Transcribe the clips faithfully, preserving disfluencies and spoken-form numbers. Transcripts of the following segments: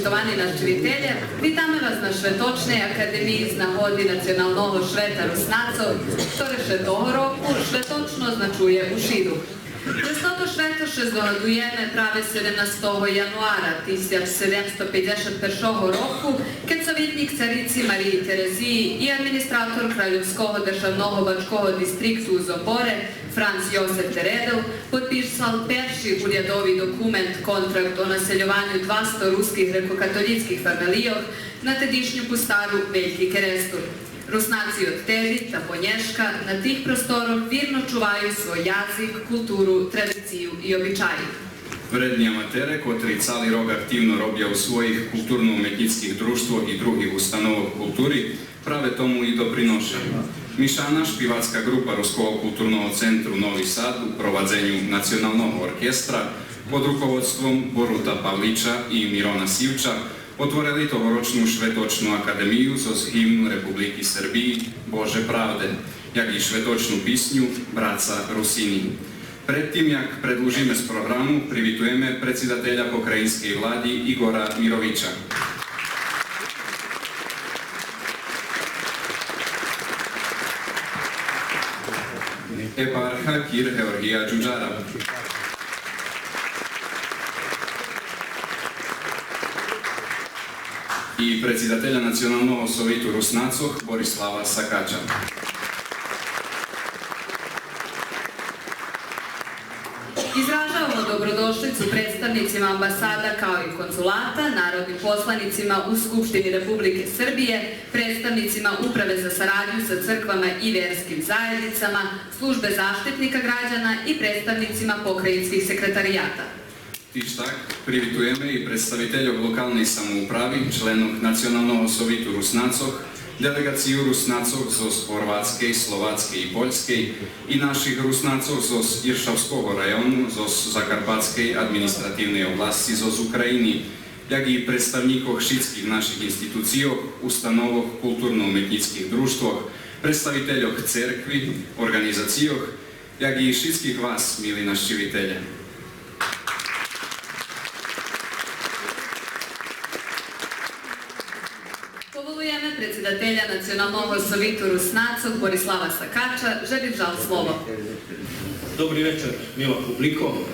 Почитовани нащивителє, витаме вас на Шветочней академиї з нагоди Националного швета Руснацох, хторе ше того року шветочно означує у Шиду. Зоз тото швето ше здогадуєме праве седемнастого януара тисяч седемсто пейдзешат першого року, кед совєтнїк царици Мариї Терезиї и администратор Кральовского державного бачкого дистрикту у Зомборе Франц Йосиф де Редел подписал перши урядови документ, контракт о насельованю двасто руских грекокатолїцких фамелийох на тедишню пустару Вельки Керестур. Руснаци од теди та по нєшка на тих просторох вирно чуваю свой язик, културу, традицию и обичаї. Вредни аматере, котри цали рок активно робя у своїх културно-уметнїцких дружтвох и других установох култури, праве тому и доприноша. Мишана, шпивацка ґрупа Руского културного центру Нови Сад у провадзеню Националного оркестра под руководством Борута Павлича и Мирона Сивча, отворели тогорочну Шветочну академию зоз гимну Републики Сербиї Боже правде, як и шветочну писню Браца Русини. Пред тим як предлужиме з програму, привитуєме предсидателя Покраїнскей влади Игора Мировича, епарха кир Георгия Джуджара и предсидателя Националного совиту Руснацох Борислава Сакача. Изражаваме добродошлїцу представнїцима амбасада као и конзулата, народним посланїцима у Скупштини Републики Сербиї, представнїцима Управе за сарадню са црквама и верским заєднїцама, Службе заштитнїка ґрађана и представнїцима покраїнских секретаријата. Тиж так, привитуєме и представительох локалней самоуправи, членох Националного совиту Руснацох, делеґацию Руснацох зоз Горватскей, Словацкей и Польскей и наших Руснацох зоз Иршавского району, зоз Закарпатскей административней обласци, зоз України, як и представнїкох шицких наших институцийох, установох, културно-уметнїцких дружтвох, представительох церкви, орґанизацийох, як и шицких вас, мили нащивителє. Поволуєме предсидателя Националного совиту Руснацох Борислава Сакача же би взал слово. Добри вечар, мила публико.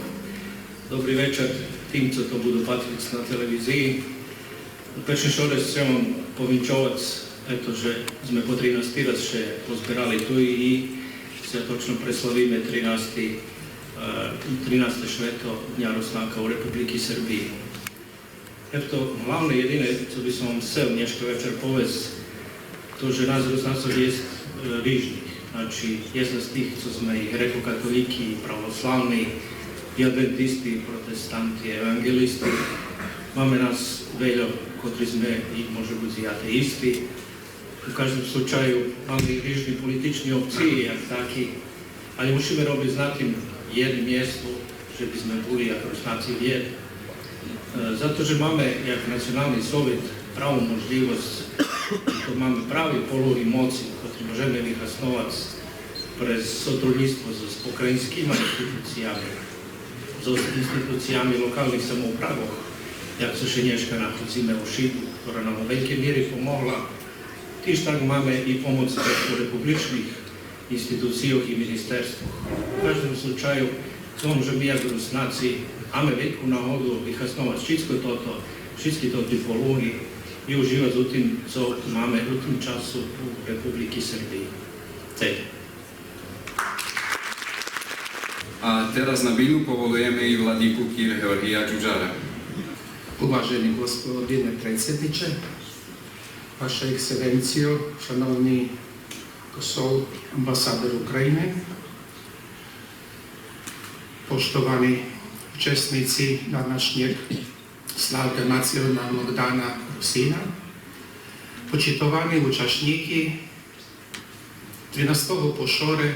Добри вечар тим цо то буду патриц на телевизиї. У перши шорез сцем вам повинчовац, ето, же зме по тринасти раз ше позберали туй и святочно преславиме тринасти, е, тринасте швето Дня Руснака у Републики Сербиї. Ето, главне, єдине, цо би сом вам сцел нєшка вечар повесц, то же нас Руснацох єст, е, рижних. Значи, єст нас тих цо зме и грекокатолїки, и православни, и адвентисти, и протестанти, и еванґелисти. Маме нас вельо котри зме и, може буц, и атеисти. У каждим случаю маме и рижни политични опциї як таки, але мушиме робиц на тим єдним єству, же би зме були як Руснаци єдни. Е, зато же маме як Национални совит праву можлївосц, то маме прави полуги моци, котри можеме вихасновац през сотруднїцтво зоз покраїнскима институциями, зоз институциями локалних самоуправох, як цо ше нєшка находзиме у Шиду, котра нам у велькей мири помогла. Тиж так маме и помоц од републичних институцийох и министерствох. У каждим случаю, думам же ми як Руснаци маме вельку нагоду вихасновац шицко тото, шицки тоти полуги и уживац у тим цо маме у тим часу у Републики Сербиї. Цо є. А тераз на бину поволуєме и владику кир Георгия Джуджара. Уважени господине предсидниче, Ваша екселенцио, шановни посол, амбасадор України, поштовани учеснїци данашнєг славе Националног дана Русина, почитовани учашнїки тринастого по шоре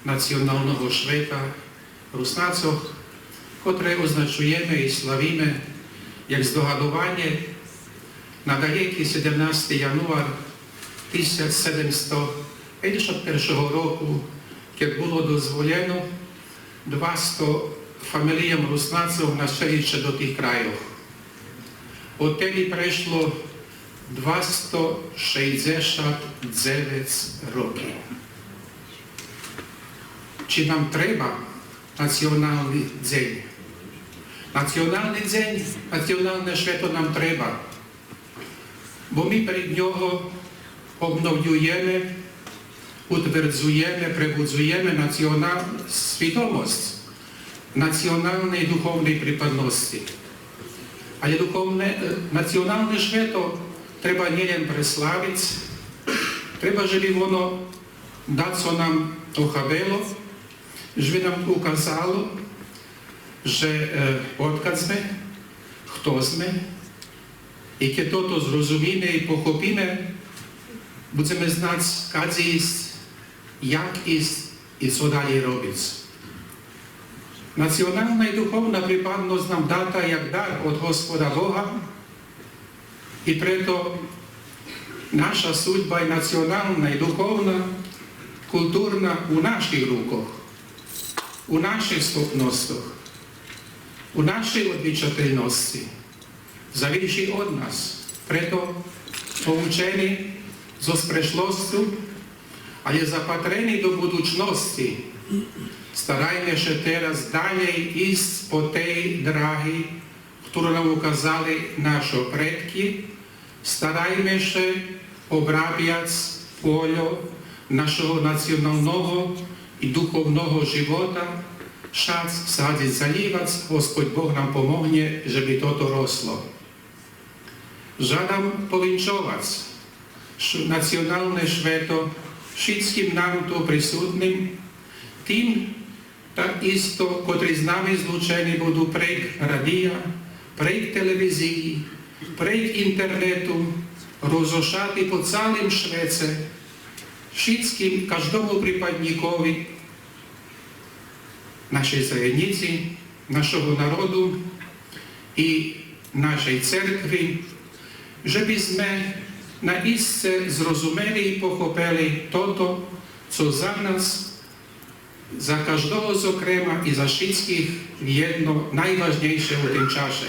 Националного швета Руснацох, котре означуєме и славиме як здогадованє на далєки седемнасти януар тисяч седемсто пейдзешат першого року, кед було дозволєно двасто фамелийом Руснацох населїц ше до тих крайох. Одтеди прешло двасто шейдзешат дзевец роки. Чи нам треба национални дзень? Национални дзень, националне швето нам треба, бо ми пред нього обновюєме, утвердзуєме, пребудзуєме национал-, свидомосц националней духовней припадносци. Але духовне, е, националне швето треба нєлєм преславиц, треба же би воно дацо нам охабело, же би нам указало же, е, одкадз зме, хто зме, и кед тото зрозумиме и похопиме, будземе знац кадзи исц, як исц и цо далєй робиц. Национална и духовна припадносц нам дата як дар од Господа Бога и прето наша судьба и национална, и духовна, културна у наших рукох, у наших схопносцох, у нашей одвичательносци. Зависи од нас. Прето, поучени зоз прешлосцу, але запатрени до будучносци, старайме ше тераз далєй исц по тей драги, хтору нам указали нашо предки, старайме ше обрабяц польо нашого националного и духовного живота, шац, садзиц, залївац, Господь Бог нам помогнє же би тото росло. Жадам повинчовац ш-, националне швето шицким нам ту присутним, тим та исто котри з нами злучени буду прейґ радия, прейґ телевизиї, прейґ интернету, розошати по цалим швеце, шицким, каждому припаднїкови нашей заєднїци, нашого народу и нашей церкви, же би зме наисце зрозумели и похопели тото, цо за нас, за каждого зокрема и за шицких вєдно найважнєйше у тим чаше.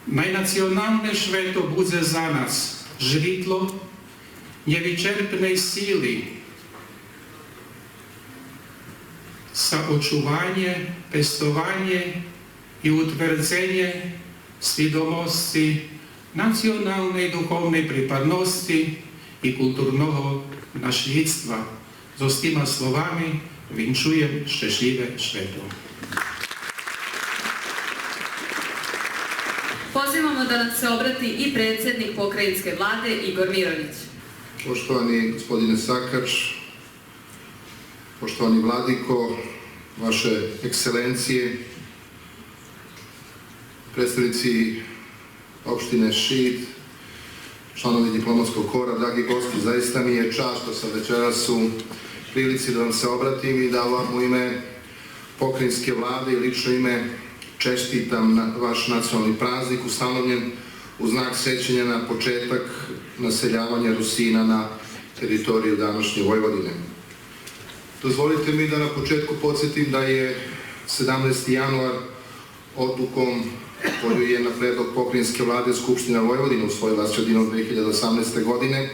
Най националне швето будзе за нас жридло нєвичерпней сили, за очуванє, пестованє и утвердзенє свидомосци националней духовней припадносци и културного нашлїдства. Зоз тима словами винчуєм щешлїве швето. Pozivamo da nam se obrati i predsjednik Pokrajinske vlade Igor Mirović. Poštovani gospodine Sakač, poštovani vladiko, vaše ekselencije, predstavnici opštine Šid, članovi diplomatskog kora, dragi gosti, zaista mi je čast što sam večeras u prilici da vam se obratim i da vam u ime pokrajinske vlade i lično ime čestitam na, vaš nacionalni praznik ustanovljen u znak sećanja na početak naseljavanja Rusina na teritoriju današnje Vojvodine. Dozvolite mi da na početku podsjetim da je sedamnaesti januar odlukom koju je na predlog Pokrajinske vlade Skupština Vojvodine usvojila sredinom dve hiljade osamnaeste godine,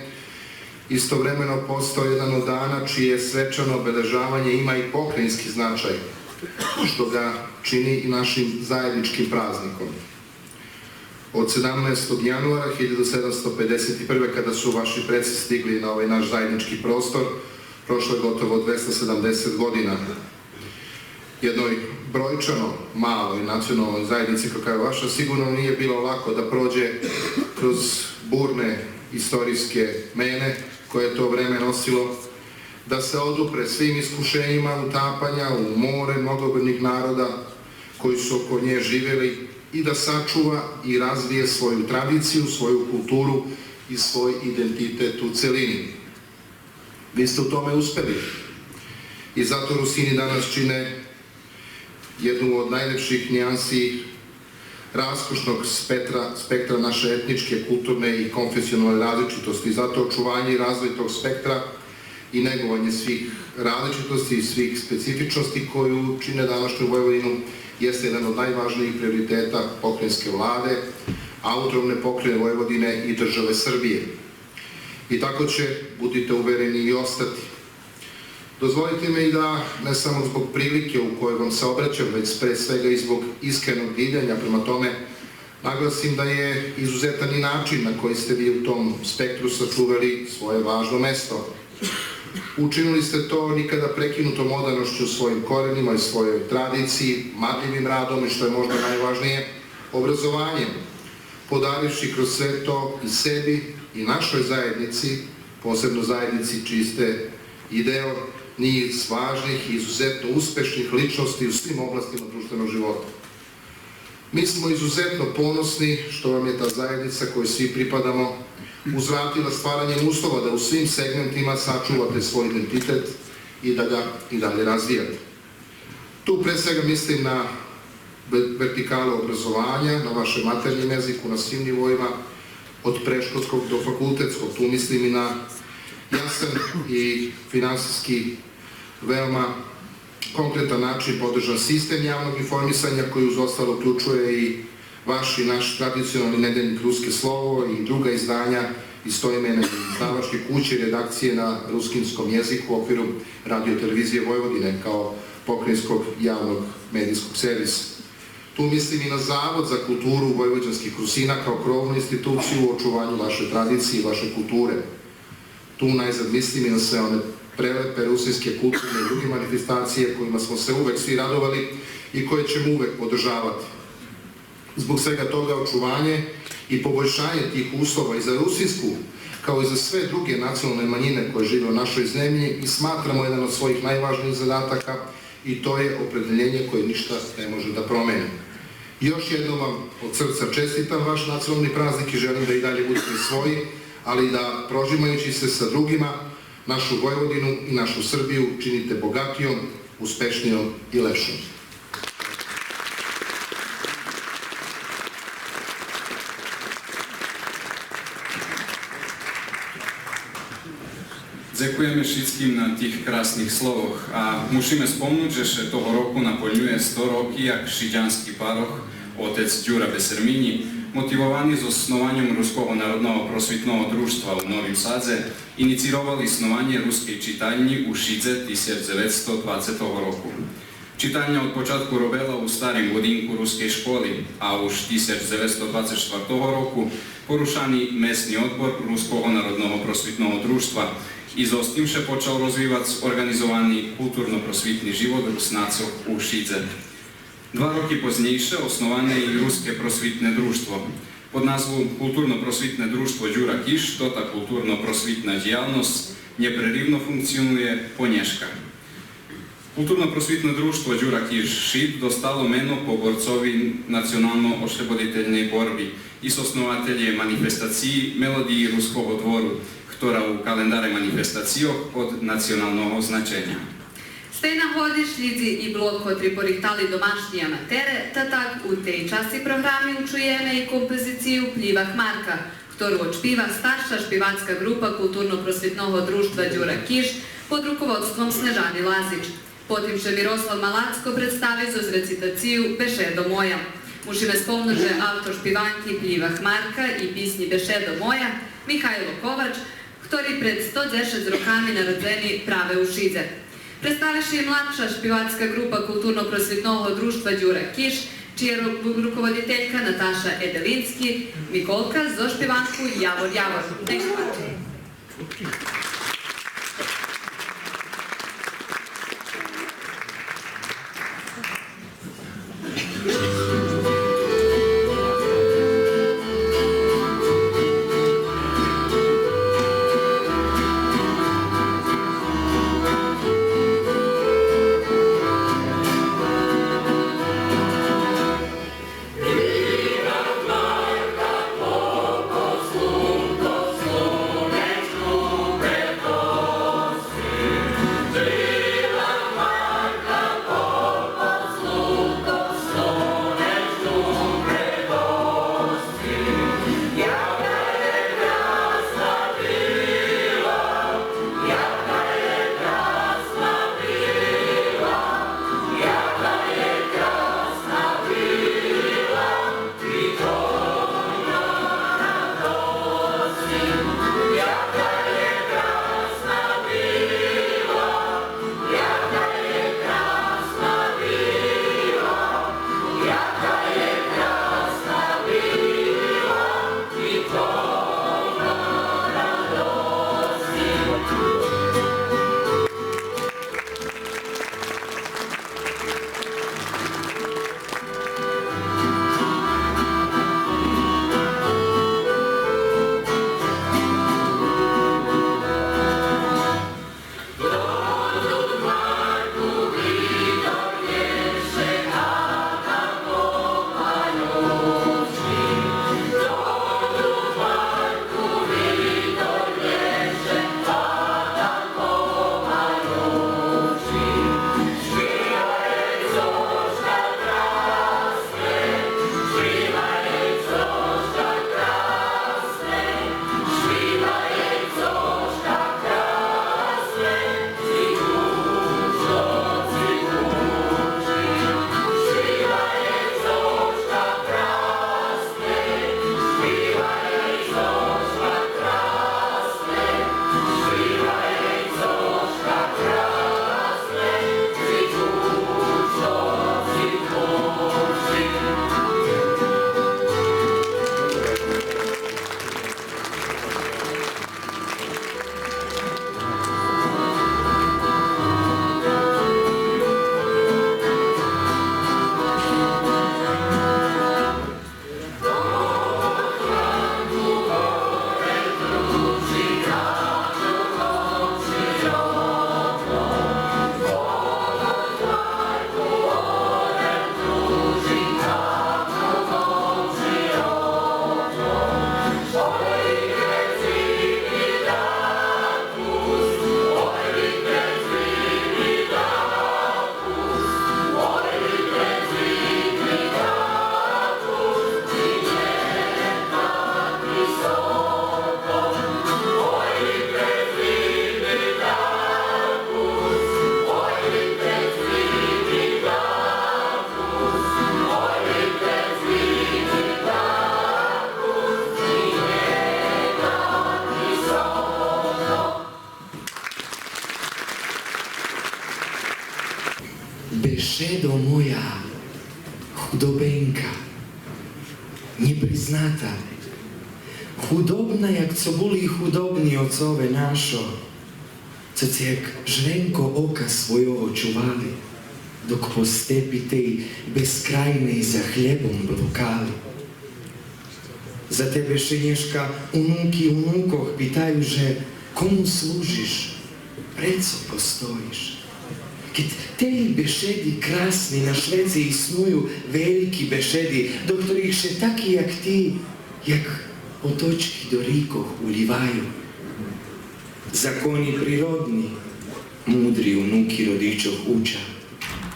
istovremeno postao jedan od dana čije svečano obeležavanje ima i pokrajinski značaj, što ga čini i našim zajedničkim praznikom. Od sedamnaestog januara hiljadu sedamsto pedeset prve, kada su vaši preci stigli na ovaj naš zajednički prostor, prošlo je gotovo dvesta sedamdeset godina. Jednoj brojčano maloj nacionalnoj zajednici kakva je vaša sigurno nije bilo lako da prođe kroz burne istorijske mene koje je to vreme nosilo, da se odupre svim iskušenjima utapanja u more mnogobrojnih naroda koji su oko nje živeli i da sačuva i razvije svoju tradiciju, svoju kulturu i svoj identitet u celini. Vi ste u tome uspeli i zato Rusini danas čine jednu od najlepših nijansi raskošnog spektra, spektra naše etničke, kulturne i konfesionalne različitosti. Zato očuvanje i razvoj tog spektra i negovanje svih različitosti i svih specifičnosti koju čine današnju Vojvodinu jeste jedan od najvažnijih prioriteta pokrajinske vlade, autonomne pokrajine Vojvodine i države Srbije. I tako će, budite uvereni, i ostati. Dozvolite mi da, ne samo zbog prilike u kojoj vam se obraćam, već pre svega i zbog iskrenog divljenja prema tome, naglasim da je izuzetan i način na koji ste vi u tom spektru sačuvali svoje važno mesto. Učinili ste to nikada prekinutom odanošću svojim korenima i svojoj tradiciji, marljivim radom i, što je možda najvažnije, obrazovanjem, podarivši kroz sve to i sebi i našoj zajednici, posebno zajednici čiji ste i deo, niz važnih i izuzetno uspešnih ličnosti u svim oblastima društvenog života. Mi smo izuzetno ponosni što vam je ta zajednica kojoj svi pripadamo uzvratila stvaranjem uslova da u svim segmentima sačuvate svoj identitet i da ga i dalje razvijate. Tu pre svega mislim na ve-, vertikalu obrazovanja, na vašem maternjem jeziku, na svim nivoima, od predškolskog do fakultetskog. Tu mislim i na jasan i finansijski veoma konkretan način podržan sistem javnog informisanja koji uz ostalo uključuje i vaš i naš tradicionalni nedeljnik Ruske slovo i druga izdanja istoimene izdavačke kuće i redakcije na rusinskom jeziku u okviru Radio-televizije Vojvodine kao pokrajinskog javnog medijskog servisa. Tu mislim i na Zavod za kulturu vojvođanskih Rusina kao krovnu instituciju u očuvanju vaše tradicije i vaše kulture. Tu najzad mislim i na sve one prelepe rusinske kulturne i druge manifestacije kojima smo se uvek svi radovali i koje ćemo uvek podržavati. Zbog svega toga, očuvanje i poboljšanje tih uslova i za rusinsku, kao i za sve druge nacionalne manjine koje žive u našoj zemlji, i smatramo jedan od svojih najvažnijih zadataka, i to je opredeljenje koje ništa ne može da promeni. Još jednom vam od srca čestitam vaš nacionalni praznik i želim da i dalje budete svoji, ali da, prožimajući se sa drugima, našu Vojvodinu i našu Srbiju činite bogatijom, uspešnijom i lepšom. Дзекуєме шицким на тих красних словох, а мушиме спомнуц же ше того року наполнює сто роки як шидянски парох, отец Дюра Бесерминї, мотивовани зоз снованьом Руского народного просвитного дружтва у Новим Садзе, инициировал иснованє Рускей читальнї у Шидзе тисяч дзеветсто двацетого року. Читальня од початку робела у старим будинку Рускей школи, а уж тисяч дзеветсто двацет штвартого року порушани Месни одбор Руского народного просвитного дружтва и зоз тим ше почал розвивац орґанизовани културно-просвитни живот Руснацох у Шидзе. Два роки познєйше основане и Руске просвитне дружтво. Под назву Културно-просвитне дружтво Дюра Киш тота културно-просвитна дїялносц нєпреривно функционує по нєшка. Културно-просвитне дружтво Дюра Киш Шид достало мено по борцови национално-ошлєбодительней борби и соснователє манифестациї Мелодиї Руского двору, хтора у календаре манифестацийох од националного значеня. З тей нагоди шлїдзи и блок котри порихтали домашнї аматере, та так у тей часци програми учуєме и композицию Плїва хмарка, хтору одшпива старша шпивацка ґрупа Културно-просвитного дружтва Дюра Киш под руководством Снежани Лазич. Потим ше Мирослав Малацко представи зоз рецитацию Бешедо моя. Мушиме спомнуц же автор шпиванки Плїва хмарка и писнї Бешедо моя Михайло Ковач, хтори пред сто дзешец роками народзени праве у Шидзе. Представи ше и младша шпивацка ґрупа Културно-просвитного дружтва Дюра Киш, чия ру-, руководителька Наташа Еделински, Миколка зоз шпиванку Явор, явор. Нєх ше пачи. Бешедо моя худобенка, нєпризната, худобна, як цо були худобни оцове нашо, цо цо як жренко ока свойого чували, док по степи тей безкрайней за хлєбом блукали. За тебе ше нєшка унуки унукох питаю же: кому служиш? Прецо постоїш? Кед тей бешеди красни на швеце исную, вельки бешеди, до хторих ше таки як ти, як поточки до рикох улїваю. Закони природни мудри унуки родичох уча.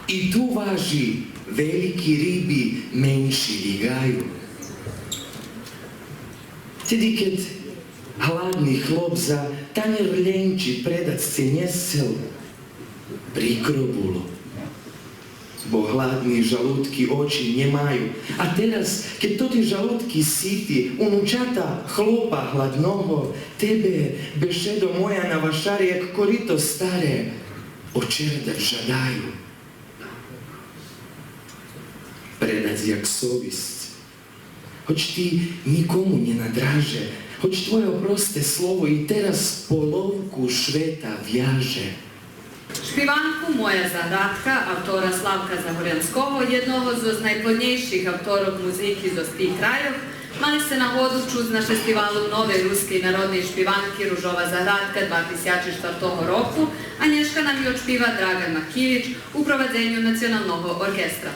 И ту важи: вельки риби менши лїгаю. Теди кед гладни хлоп за танєр лєнчи предац цо нє сцел, прикро було. Бо гладни жалудки очи нємаю. А тераз, кед тоти жалудки сити, унучата хлопа гладного, тебе, бешедо моя, на вашаре, як корито старе, очердац жадаю. Предац як совисц. Гоч ти нїкому нє надраже, гоч твойо просте слово и тераз половку швета вяже. Шпиванку Моя заградка автора Славка Загорянского, єдного зоз найплоднєйших авторох музики зоз тих крайох, мали сце нагоду чуц на фестивалу новей рускей народней шпиванки Ружова заградка два тисячи штвартого року, а нєшка нам ю одшпива Драґан Макивич у провадзеню Националного оркестра.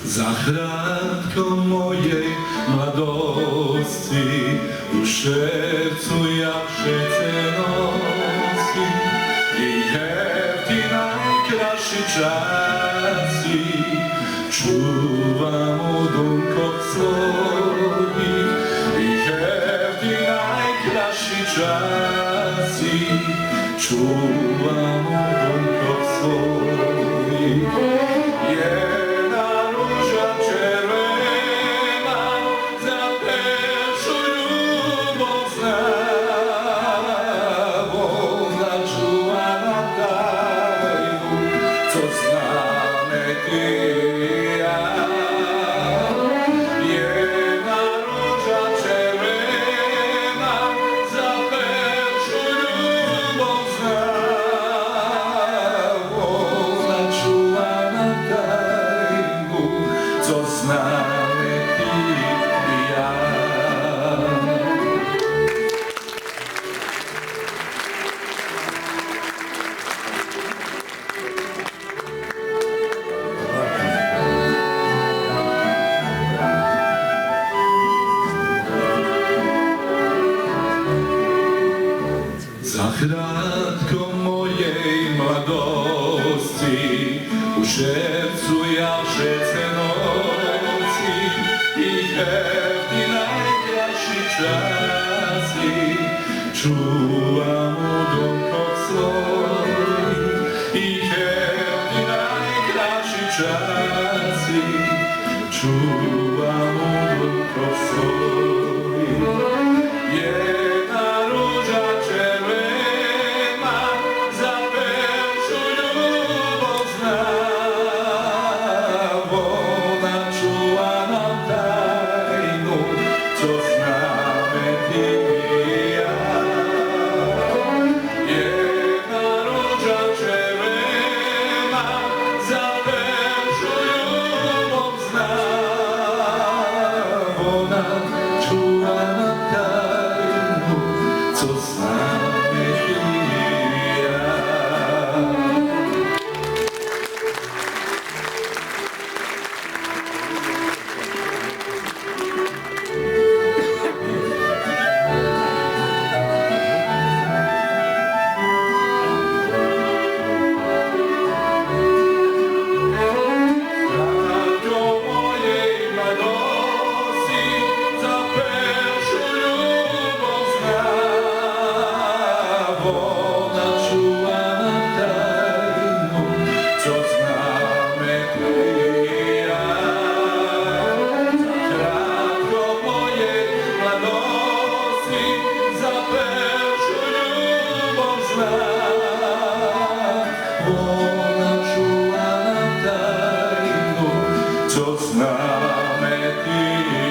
Заградко моєй младосци, у шерцу я вше це носим, и гевти найкрасши часци чувам у думкох своїх, и гевти найкрасши часци чувам у думкох своїх. Єдна ружа червена за першу любов зна, вона чува нам тайну, цо знаме ти и я. Єдна ружа червена за першу любов зна, вона чува нам тайну, цо знаме ти и я. Заградко моєй младосци, у шерцу я вше це носим, и гевти найкрасши часци чувам у думкох своїх, и гевти найкрасши часци чувам у думкох своїх. Єдна ружа червена за першу любов зна, вона чува нам тайну, цо знаме ти и я. Єдна ружа червена за першу любов зна, вона чува нам тайну, цо знаме ти и я. Заградко моєй младосци, за першу Христос з нами ти